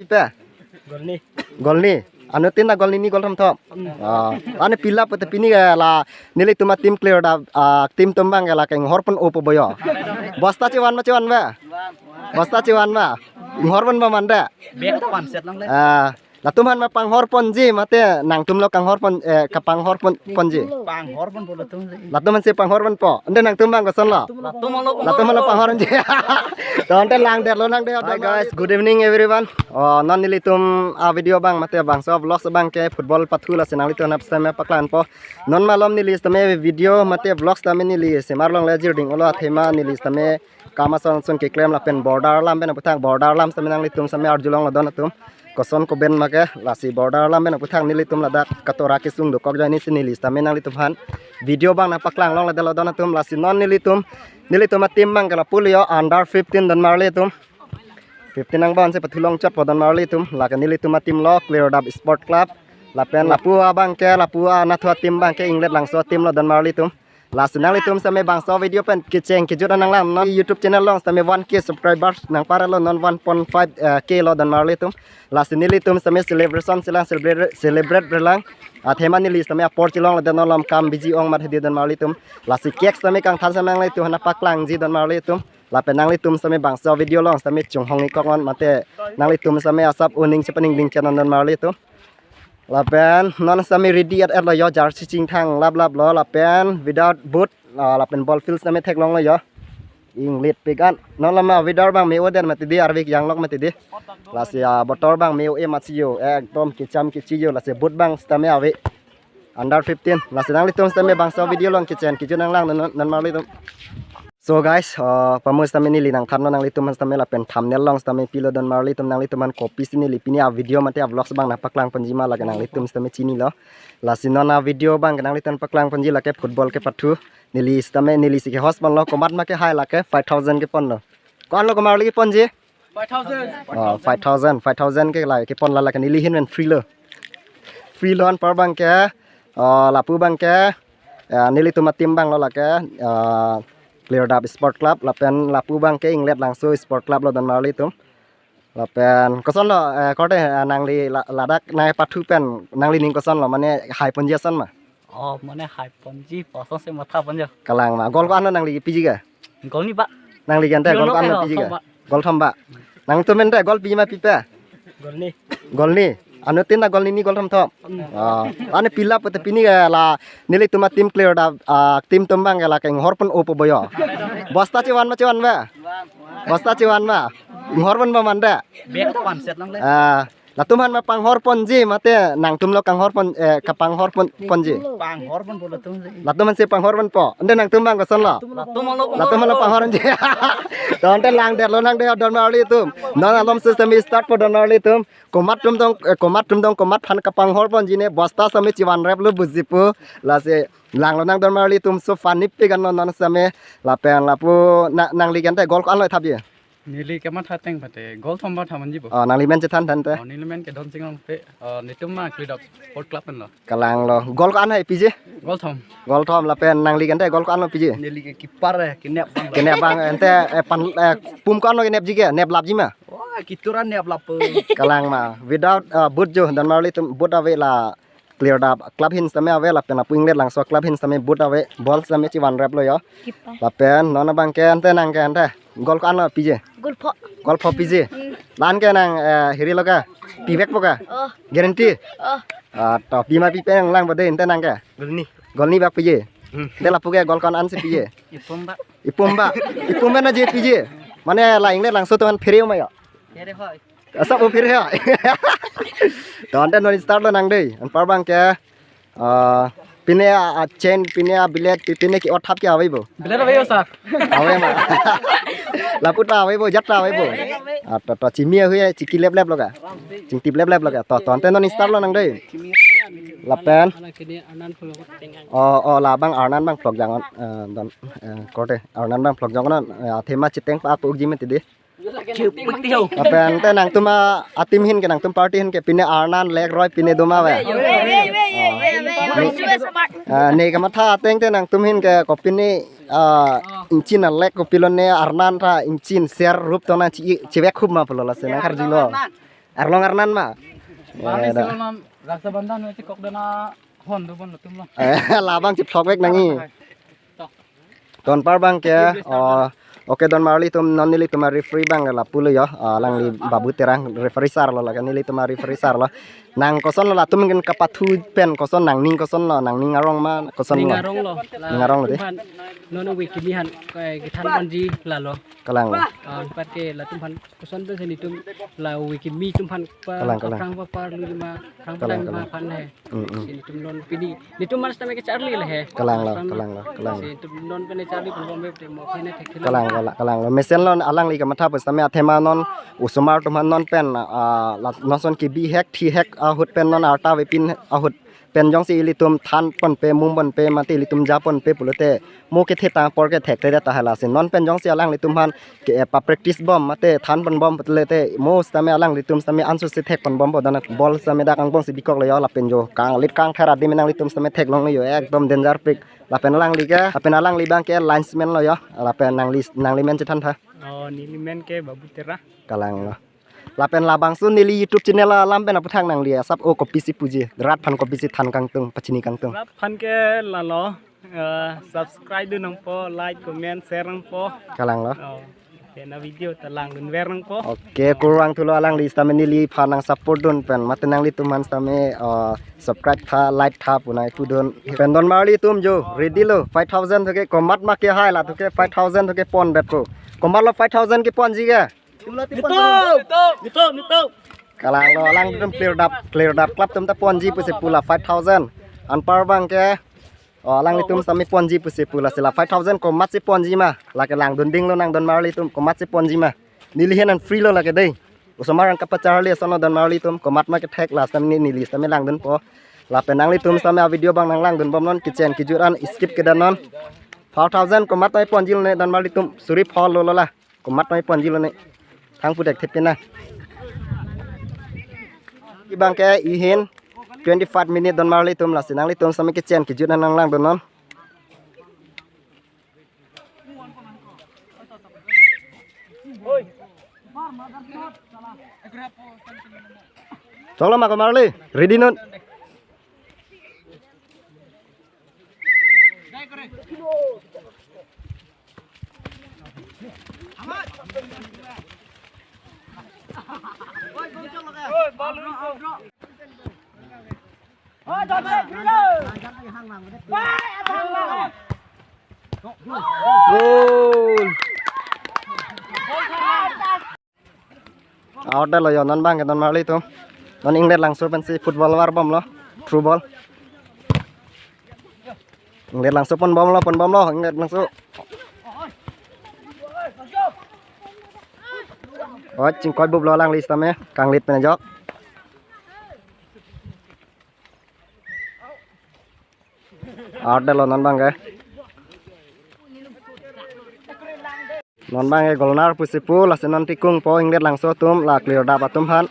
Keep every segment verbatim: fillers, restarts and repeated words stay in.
Pipe? Golni. Golni. Anuttin ta golni ni golthom thom. Ah, ane pila pute pini ke la nelitum a-team clear da, ah, team atum abang ke la ke inghor pon-o po bo yo. Bosta chevan ma chevan ba? Bosta chevan ba? Inghor pon ba mande? Bag ta one set lang le. Ah, latum aphan ma panghor ponji mate nangtum lo kanghor pon, eh, kapanghor pon ponji. Panghor ponpo latum si. Latum aphan si panghor ponpo. Ante nangtum abang koson lo? Latum lo. Latum lo panghor ponji. To ante langdetlo nang de. Hi guys, good evening everyone. Oh, non nelitum a-video abang mate bangso vlogs abang ke football pathu lasi nanglitum aphan sitame paklang po. Non malom neli sitame video mate vlogs tame neli semar longle jirding olo athema neli sitame kam ason ason keklem lapen border alam pen aphuthak border alam sitame nanglitum sitame arjulong lo don atum. Koson koben ma ke lasi border alam pen aphuthak nelitum ladak katora kesung dokok jani si neli sitame nanglitum aphan video abang nangpaklang longledetlo don atum lasi non nelitum, nelitum a-team abang ke lapu lo yo under fifteen don marli atum. Fifteen angbong si pathu long chot po don marli atum. Lake nelitum a-team lo Clear Dap Sport Club. Lapen lapu abang ke, lapu anatthu a-team abang ke Inglet Langso a-team lo don marli atum. Lasi nanglitum sitame bangso video pen kecheng kejut an nanglang non YouTube channel along sitame one K subscribers nangparlo non one point five, eh, K lo don marli atum. Lasi nelitum sitame celebration si lang celebrate, celebrate re lang. Athema neli sitame apor chelongledet non malom kam biji ong mat hedi don marli atum. Lasi cake sitame kangthan sitame nanglitum aphan nangpaklangji don marli atum. Lapen nanglitum sitame bangso video along sitame chonghong ikok non mate nanglitum sitame asap uning chepaningling chenon don marli atum. Lapen non sitame ready at at lo yo jersey chingthang lap lap lo lapen without boot, ah, lapen ball field sitame theklong lo yo. Inglit pikan non lama without abang me-o den mati di arve kejang lok mati di. Lasi abotor abang me-o-e mati yo ekdom kecham kechi yo lasi boot abang sitame ave. Under fifteen. Lasi nanglitum sitame bangso video along kecheng kejut nanglang non, non marli atum. So guys, uh, pamu sitame neli nangthan non nanglitum aphan sitame lapen thumbnail along sitame pilo don marli atum nanglitum aphan kopi si neli pini a-video mate a-vlogs abang nangpaklang ponji ma lake nanglitum sitame chinilo. Lasi non a-video abang ke nanglitum paklang ponji lake football kepathu. Neli sitame neli si ke-host ponlo komat ma kehai lake five thousand keponlo. Ko-an lo ko marli keponji? Five thousand. Oh, five thousand, five thousand ke la kepon la lake neli ahin pen free lo. Free lo anpar abang ke, oh, lapu abang ke, eh, nelitum a-team abang lo lake, eh, Clear Dap Sport Club, lapen lapu abang ke Inglet Langso Sport Club lo don marli atum. Lapen koson lo, eh, korte, eh, nangli la-, ladak nangpathu pen nangli ning koson lo mane hai ponji ason ma? Oh, mane hai ponji, pasang se matha ponji. Kalang ma. Goal ko-an lo nangli piji ke? Goal ni ba. Nangli ke ante goal ko-an lo piji ke? Goal thom ba. Goal thom ba. Nangtum ante goal piji ma pipe? Goal ni. Goal ni. Anuttin ta goal ni ni goal thom thom. Hmm. Oh. Ane pila pute pini ke la nelitum a-team clear da, ah, team atum abang ke la ke inghor pon-o po bo yo. Bosta chevan ma chevan ba? Bosta chevan ma. Inghor pon ba mande? Bag ta one set lang le. Ah. Latum aphan ma panghor ponji mate nangtum lo kanghor pon, eh, kapanghor pon ponji. Panghor ponpo latum si. Latum aphan si panghor ponpo. Ante nangtum abang koson lo? Latum lo. Latum lo panghor ponji. To ante langdetlo nang de don marli atum. Non malom system start po don marli atum. Komat atum dong, eh, komat atum dong komat aphan kapanghor ponji ne bosta sitame chevan rep lo bujipo. Lasi langlo nang don marli atum so funny pikan non non sitame lapen lapu na, nangli ke ante goal ko-an lo thapji? Neli kematha ateng pate goal thom ba tha ponji bo. Oh, nangli men chethan than te. Oh, neli men ke Don Singlong pe. Oh, netum ma Clear Dap Sport Club pen lo. Kalang lo. Goal ko-an hai piji? Goal thom. Goal thom lapen nangli ke ante goal ko-an lo piji? Neli ke keeper eh, kenep abang. Kenep abang ante, eh, pan, eh, pum ko-an lo kenepji ke? Nep lapji ma? Wah, kitur an nep lap. Kalang ma. Without, uh, boot jo don marli atum boot ave la Clear Dap club ahin sitame ave lapen lapu Inglet Langso club ahin sitame boot ave ball sitame chevan rep lo yo. Keeper. Lapen non abang ke ante nang ke ante goal ko-an lo piji? Goal pho. Goal pho piji. Hmm. La-an ke nang, eh, hiri lo ke? Pivek po ke? Oh. Guarantee? Oh. Ah, to pi ma pipe nanglang bade ante nang ke? Goal ni. Goal ni bak piji. Hmm. Ante lapu ke goal ko-an si piji? Ipum ba. Ipum ba. Ipum ba na je piji. Mane la Inglet Langso atum aphan phere ma yo? Phere hoi. Asap o phere ha. To ante non start lo nang dei. Anpar abang ke, ah, pine a, a chain, pine a bilek, pi-, pine ke-ot thap ke ave bo? Bilek ave yo sir. Ave ma. Lapu ta ave bo, jat ta ave bo. Ah, to, to chimi ahui chiki lep lep lo ke? Chingtip lep lep lo ke? To, to ante non start lo nang dei. Lapen. Oh, oh, labang Arnan abang vlog jang non, eh, don, eh, korte Arnan abang vlog jang non, eh, athema chiteng pa pu ji mati di. Chupik ti ho. Lapen ante nangtum a, a-team ahin ke nangtum party ahin ke pine Arnan Lek Roy pine do ma ave? Wait, wait, wait, wait, wait, wait. Oh. Ni, ah, ne kematha ateng te nangtum ahin ke kopine, ah, ingchin a Lek kopilo ne Arnan ta ingchin ser rup to nang chi, chivek khup ma pulo lasi nang karjulo. Arlong arnan ma? Bali Eh, da. Silo nam Raksha Bandhan nang chekok dana hon do bon latum lo. Eh, labang chipsok bek nangji. Tok. Ton par bang ke, oh, oke, don marli tum non nelitum a-referee bang lapu lo yo, ah, alangli Babu Terang referee sar lo lake nelitum a-referee sar lo. Nang koson lo latum ken kapathu pen koson nangning koson lo, nangning arong ma koson Ning lo. Arong lo. Ning arong lo de. Latum aphan non week kimi aphan, eh, kethan ponji lalo. Kalang lo. Ah, anparke latum aphan koson pen si nelitum la week kimi atum aphan pa-, Kalang, kalang. Aphrang papar lu lima, aphrang Kalang, patang lima kalang. Aphan he. Mm, mm. Si nelitum non pini, nelitum mas tame kecharli le he. Kalang lo, Mas kalang lo, kalang lo. Si nelitum non pini charli pon bom bep te mo pene thek thilo. Kalang, kalang, kalang lo. Mesen lo alangli kamatha pusitame athema non osomar atum aphan non pen, ah, la, non son kebi hek, thi hek ahut pen non arta avepin ahut pen jongsi ilitum than ponpe, mum ponpe, mate ilitum ja ponpe pulote mo kethe tang apor ke thekthedet ta hala si. Non pen jongsi alanglitum aphan ke, eh, pa-practice bom mate than pon bom pulote mo sitame alanglitum sitame ansu si thek pon bompo, dana ball sitame dak angbong si bikok lo yo, lapen jo kanglit kangthar adim nanglitum sitame theklong lo yo, ekdom danger pik. Lapen alangli ke, lapen alangli bang ke linesman lo yo, lapen nangli, nangli men chethan tha. Oh, neli men ke Babu Terang. Kalang lo. Lapen labangso neli YouTube channel alam pen aputhak nangli asap o kopisi puji, rat aphan kopisi than kangtung, pachini kangtung. Rat aphan ke lalo, eh, subscribe dun nangpo, like, comment, share nangpo. Kalang lo. Oh, pen a-video ta langdun ver nangpo. Oke, kurvangthu lo alangli sitame neliphan nang support dun pen, mate nanglitum aphan sitame, eh, subscribe tha, like tha pu nangpudun. Pen don marli tum jo, ready lo, five thousand athu ke komat ma kehai la athu ke five thousand athu ke pon bet ko. Komat lo five thousand keponji ke? Nelitum, nelitum, nelitum. Kalang lo, alangtum Clear Dap, Clear Dap Club atum ta ponji pusi pu la five thousand. Anpar bang ke, oh, alanglitum sitame ponji pusi pu lasi la five thousand komat si ponji ma. Lake langdun ding lo nang don marli tum komat si ponji ma. Neli ahin an free lo lake dei. Osomar an kapacharli ason lo don marli tum komat ma kethek la sitame neli sitame langdunpo. Lapen nanglitum sitame a-video bang nang langdun bomnon, kichen kijut an skip kedanon. Five thousand komat ma ponji lone don marli tum suri phol lo lo la. Komat ma ponji lone. Thang pu dek thepin na. Ibang ke ihin twenty-five minute don marli tum lasi nanglitum sitame kichen kijut an nang langdunnon. Choklo ma ko marli, ready non. Goal. Out det lo yo, non bang ke don marli tum. Non Inglet Langso pensi football var bomlo. Through ball. Inglet Langso pon bomlo, pon bomlo, Inglet Langso. Oh, chingkoi buplo alangli sitame, kanglit pen ajok. Out det lo non bang ke. Non bang ke golnar pusi pu, lasi non tikungpo Inglet Langso atum, la Clear Dap atum aphan.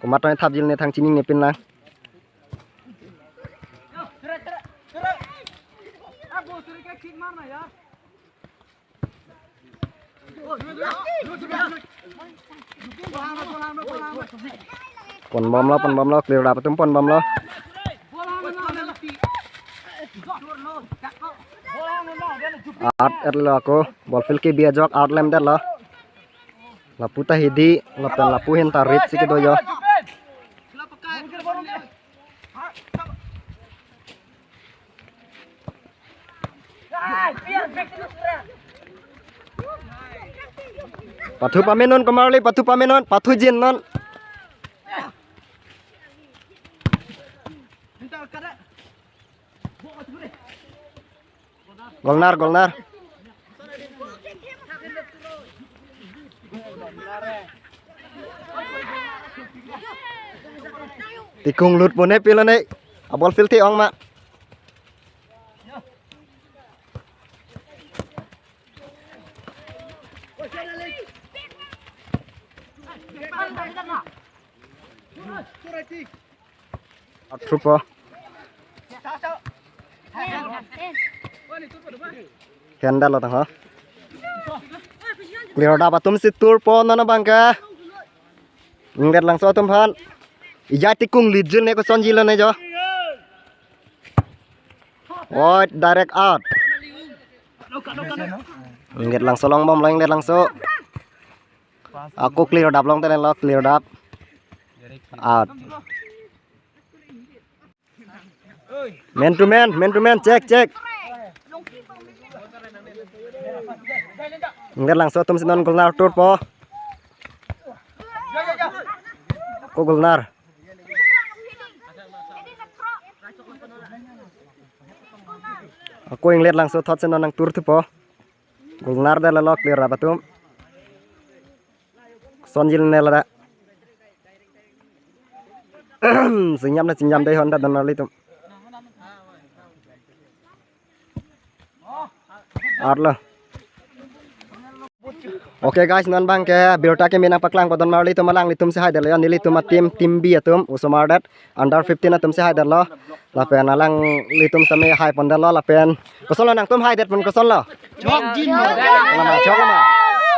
Komat ma thapji lone thang chinine pin lang. Pon bomlo, pon bomlo, Clear Dap atum pon bomlo. Out det lo ako, ball field kebi ajok, out lem det lo. Lapu ta hidi, lapen lapu ahin ta rit si kedo yo. Pathu pame non ko marli, pathu pame non, pathu jin non. Golnar, golnar. Tikung lut pon he pilo ne. A ball field ti ong ma. Out through po. Handle lo tang ho. Clear Dap atum si turpo non abang ke. Inglet Langso atum aphan. Ijat tikung lijil ne kosonji lo ne jo. Wide, direct out. Inglet Langso longbom lo, Inglet Langso. Ako clear dap long tene lo, clear dap. Out. Man to man, man to man, check, check. Inglet Langso atum si non goal nar turpo. Ako goal nar. Ako Inglet Langso thot si non nangtur thupo. Goal nar det lo, clear dap atum. Sonjil ne lada. Chingjam na chingjam dei hon ta don marli atum. Out lo. Okay guys, non abang ke birta ke menang paklang po don marli atum, alanglitum si hai det lo ya, nelitum a team, team B atum, osomar det, under fifteen atum si hai det lo. Lapen alanglitum sitame hai pon det lo, lapen koson lo nangtum hai det pon koson lo? Chokjin. Lama, chok lama.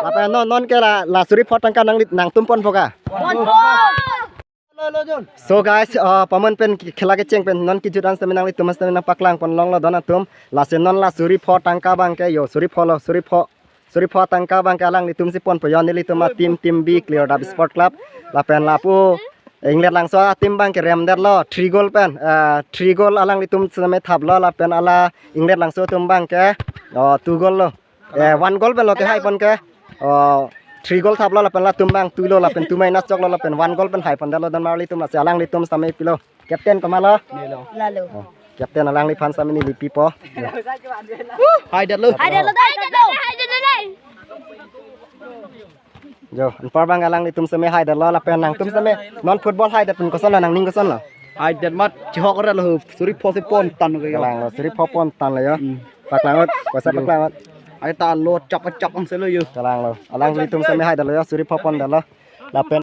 Lapen non, non ke la, la suri pho tangka nangli, nangtum ponpo ka? So guys, uh, paman pen khela kecheng pen non kejut an sitame nanglitum sitame nangpaklang pon longlo don atum. Lasi non la suri pho tangka abang ke yo, suri pho lo, suri pho. Suri pho tangka abang ke alanglitum si ponpo yo, nelitum a team, team B, Clear Dap Sport Club. Lapen lapu Inglet Langso a team abang ke rem det lo, three goal pen, eh, three goal alanglitum sitame thap lo, lapen ala Inglet Langso atum abang ke, oh, two goal lo. Eh, one goal pen lo ke hai pon ke. Oh, three goal thap lo, lapen latum abang two lo, lapen two minus chok lo, lapen one goal pen hai pon det lo don marli atum, lasi alanglitum sitame pilo. Captain komat lo? Nelo. Lalo. Oh, captain alangliphan sitame neli pipo. Hai det lo. Hai det lo, hai det lo, hai det lo, hai. Jo, anpar abang alanglitum sitame hai det lo, lapen nangtum sitame non football hai det pon koson lo, nangning koson lo? Hai det mat chihok ra lo, suri pho si pon tan ke yo. Kalang lo, suri pho pon tan lo yo. Hmm. Paklang ut, kosa paklang ut. Ai ta lo chap chap ang se lo yo. Kalang lo. Alanglitum sitame hai det lo yo, suri pho pon det lo. Lapen